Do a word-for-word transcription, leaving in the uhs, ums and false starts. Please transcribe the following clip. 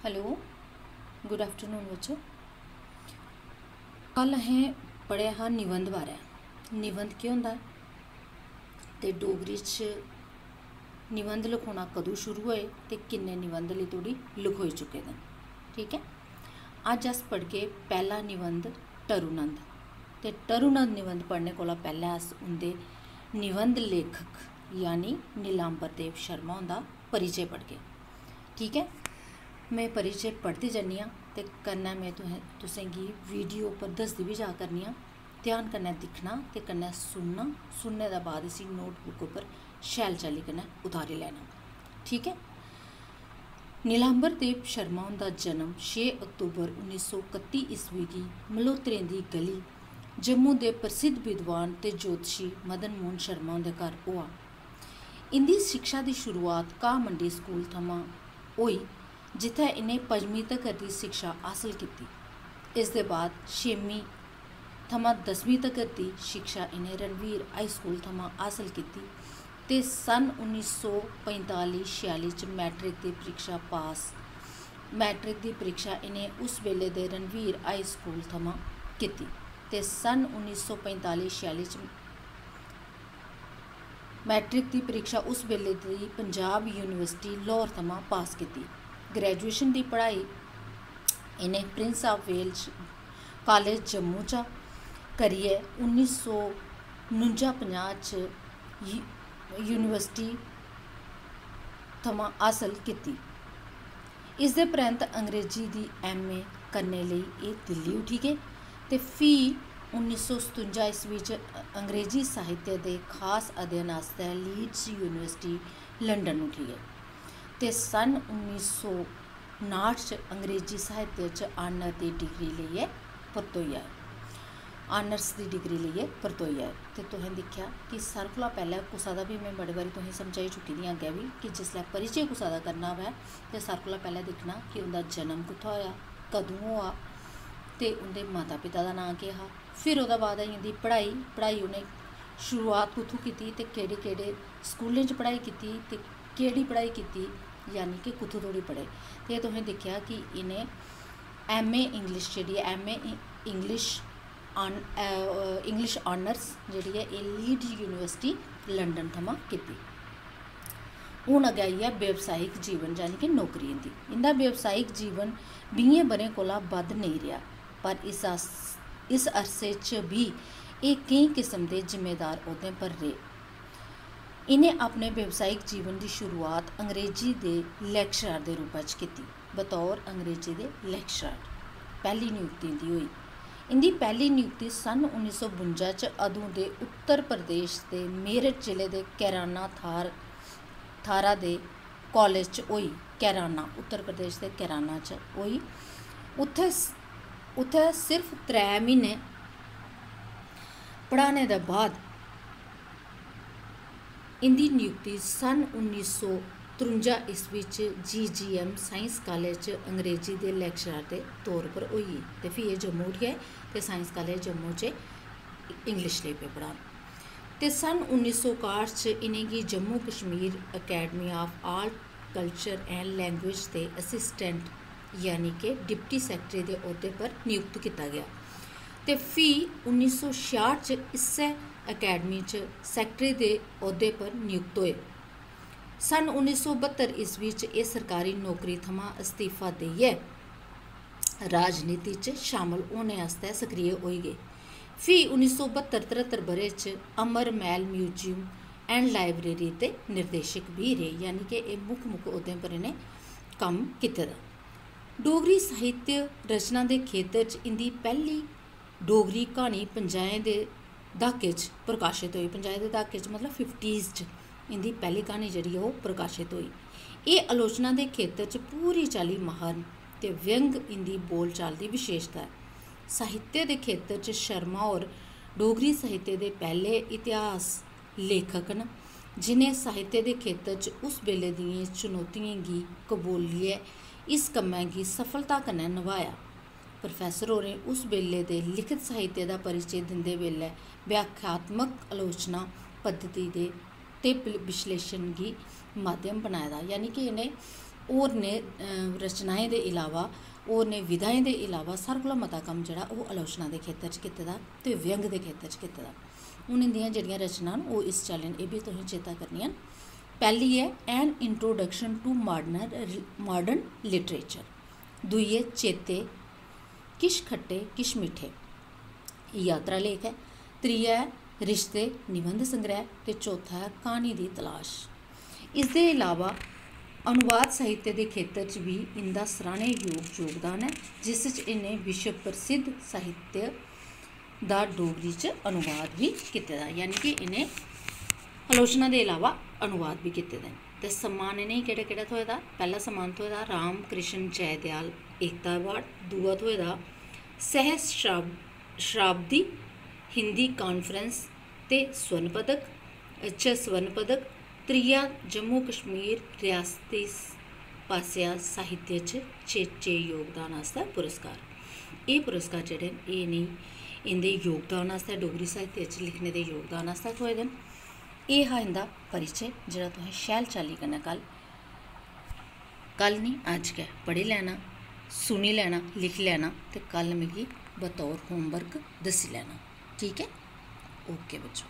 Hello, good afternoon बच्चो। कल असें पढ़ेआ हा निबंध बारै। निबंध केह् होंदा ऐ ते डोगरी च निबंध लखोना कदूं शुरू होए ते किन्ने निबंध हल्ली धोड़ी लखोई चुके दे न। ठीक ऐ, अज्ज अस पढ़गे पैह्ला निबंध टरुनंद। ते टरुनंद निबंध पढ़ने कोला पैह्लें अस उं'दे निबंध लेखक यानी नीलांबर देव शर्मा हुंदा परिचे पढ़गे। ठीक ऐ, में परिचे पढ़दी जन्नी आं ते कन्नै में तुसें तुसेंगी वीडियो उप्पर दसदी बी जा करनी आं। ध्यान कन्नै दिक्खना ते कन्नै सुनना। सुनने दे बाद इसी नोटबुक उप्पर शैल चाल्ली कन्नै उतारी लैना। ठीक ऐ, नीलांबर देव शर्मा हुंदा जन्म छे अक्तूबर उन्नी सौ कत्ती ईस्वी गी मल्होत्तरें दी गली जम्मू दे प्रसिद्ध विद्वान ते ज्योतिशी मदन मोहन शर्मा हुंदे घर होआ। इं'दी शिक्षा दी शुरुआत घाऽ मंडी स्कूल थमां होई, जित्थै इ'नें पंजमीं तगर दी शिक्षा हासल कीती। इसदे बाद छेमीं थमां दसमीं तगर दी शिक्षा इ'नें रणवीर हाई स्कूल थमां हासल कीती ते सन उन्नी सौ पंजताली छेआली च मैट्रिक दी परीक्षा पास मैट्रिक दी परीक्षा इ'नें उस बेल्ले दे रणवीर हाई स्कूल थमां कीती ते सन उन्नी सौ पंजताली छेआली च मैट्रिक दी परीक्षा उस बेल्ले दी पंजाब यूनिवर्सिटी लाहौर थमां पास कीती। ग्रेजुएशन दी पढ़ाई इ'नें Prince of well college Jammu चा करियै उन्नी सौ नुंजा पंजाह् च यू- यूनिवर्सिटी थमां हासल कीती। इसदे परैंत्त अंग्रेजी दी एमए करने लेई एह् दिल्ली उठी गे ते फ्ही उन्नी सौ सतुंजा ईस्वी च अंग्रेजी साहित्य दे खास अध्ययन आस्तै लीड्स यूनिवर्सिटी लंडन उठी गे ते सन उन्नी सौ नाठ च अंग्रेजी साहित्य च आनर दी डिग्री लेइयै परतोई आए। आनर्स दी डिग्री लेइयै परतोई आए। ते तुसें दिक्खेआ कि सारें कोला पैह्लें कुसै दा बी, में बड़े बारी तुसेंगी समझाई चुकी दी आं अग्गें बी, कि जिसलै परिचे कुसै दा करना होऐ ते सारें कोला पैह्लें दिक्खना कि उं'दा जन्म कुत्थै होएआ, कदूं होआ ते उं'दे माता पिता दा नांऽ केह् हा। फिर ओह्दे बाद आई जंदी पढ़ाई। पढ़ाई उ'नें शुरुआत कुत्थूं कीती ते केह्ड़े केह्ड़े स्कूलें च पढ़ाई कीती ते केह्ड़ी पढ़ाई कीती, यानी कि कुत्थूं धोड़ी पढ़े। ते तुसें दिक्खेआ कि इ'नें एमए इंग्लिश, जेह्ड़ी ऐ एमए इंग्लिश आन इंग्लिश आनर्स जेह्ड़ी ऐ एह् लीड्स यूनिवर्सिटी लंडन थमां कीती। हून अग्गें आई गेआ व्यावसायिक जीवन, यानी कि नौकरी इं'दी। इं'दा व्यावसायिक जीवन बीहें ब'रें कोला बद्ध नेईं रेहा, पर इस आस- इस अरसे च बी एह् केईं किस्म दे जिम्मेदार औह्दें पर रेह्। इ'नें अपने व्यावसायिक जीवन दी शुरुआत अंग्रेजी दे लैक्चरर दे रूपा च कीती। बतौर अंग्रेजी दे लैक्चरर पैह्ली नियुक्ति इं'दी होई। इं'दी पैह्ली नियुक्ति सन उन्नी सौ बुंजा च अदूं दे उत्तर प्रदेश दे मेरठ जिले दे कैराना थार थारा दे कालेज च होई। कैराना, उत्तर प्रदेश दे कैराना च होई। उत्थै स- उत्थै सिर्फ त्रै म्हीने पढ़ाने दे बाद इं'दी नियुक्ति सन उन्नी सौ त्रुंजा ईस्वी च जीजीएम साइंस कालेज च अंग्रेजी दे लैक्चरर दे तौर पर होई गेई ते फ्ही एह् जम्मू उठी आए ते साइंस कालेज जम्मू च इंग्लिश लेई पे पढ़ान। ते सन उन्नी सौ काह्ठ च इ'नेंगी Jammu Kashmir academy of Art, Culture and Language related assistant, यानी के डिप्टी सैक्रेटरी दे औह्दे पर नियुक्त कीता गेआ। ते फ्ही उन्नी सौ छेआह्ठ च इस्सै अकैडमी च सैक्रेटरी दे औह्दे पर नियुक्त होए। सन उन्नी सौ बह्त्तर ईस्वी च एह् सरकारी नौकरी थमां इस्तीफा देइयै राजनीति च शामल होने आस्तै सक्रिय होई गे। फ्ही उन्नी सौ बह्त्तर तरह्त्तर ब'रे च अमर मैह्ल म्यूजियम and library दे निर्देशक बी रेह्, यानी कि एह् मुक्ख मुक्ख औह्दें पर इ'नें कम्म कीते दा। डोगरी साहित्य रचना दे खेतर च इं'दी पैह्ली डोगरी क्हानी पंजाहें दे द्हाके च प्रकाशत होई। पंजाहें दे द्हाके च मतलब फिफ्टीज़ च इं'दी पैह्ली क्हानी जेह्ड़ी ऐ ओह् प्रकाशत होई। एह् आलोचना दे खेतर च पूरी चाल्ली माहर न ते व्यंग इं'दी बोलचाल दी विशेशता ऐ। साहित्य दे खेतर च शर्मा होर डोगरी साहित्य दे पैह्ले इतिहास लेखक न, जि'नें साहित्य दे खेतर च उस बेल्ले दियें चुनौतियें गी कबूलियै इस कम्मै गी सफलता कन्नै नभाया। प्रोफेसर होरें उस बेल्ले दे लिखत साहित्य दा परिचे दिंदे बेल्लै व्याख्यात्मक आलोचना पद्धति दे ते विश्लेशन गी माध्यम बनाए दा, यानी कि इ'नें होरनें रचनाएं दे इलावा, होरनें विधाएं दे इलावा सारें कोला मता कम्म जेह्ड़ा ओह् आलोचना दे खेतर च कीते दा ते व्यंग दे खेतर च कीते दा। हून इंदियां जेह्ड़ियां रचनां न ओह् इस चाल्ली न, एह् बी तुसें चेता करनियां न। पैह्ली ऐ An Introduction to Modern Modern Literature, दूई ऐ चेते, किश खट्टे किश मिट्ठे, यात्रा लेख ऐ, त्रीया ऐ रिश्ते निबंध संग्रह ते चौथा ऐ क्हानी दी तलाश। इसदे इलावा अनुवाद साहित्य दे खेतर च बी इं'दा सराह्ने योग योगदान ऐ, जिस च इ'नें विश्व प्रसिद्ध साहित्य दा डोगरी च अनुवाद बी कीते दा, यानी कि इ'नें आलोचना दे इलावा अनुवाद बी कीते दे न। ते सम्मान इ'नेंगी केह्ड़ा केह्ड़ा थ्होए दा? पैह्ला सम्मान थ्होए दा राम कृष्ण जयदयाल एकता अवार्ड, दूआ थ्होए दा सहस्राब्दी हिंदी कांफ्रेंस ते स्वर्ण पदक च स्वर्ण पदक, त्रीया जम्मू कश्मीर रियासती पासेआ साहित्य च चेचे योगदान आस्तै पुरस्कार। एह् पुरस्कार जेह्ड़े न, एह् इ'नेंगी इं'दे योगदान आस्तै, डोगरी साहित्य च लिखने दे योगदान आस्तै थ्होए दे न। एह् हा इं'दा परिचय, जेह्ड़ा तुसें शैल चाल्ली कन्नै कल, कल निं, अज्ज गै पढ़ी लैना, सुनी लैना, लिखी लैना ते कल मिगी बतौर होमवर्क दस्सी लैना। ठीक ऐ? ओके बच्चो।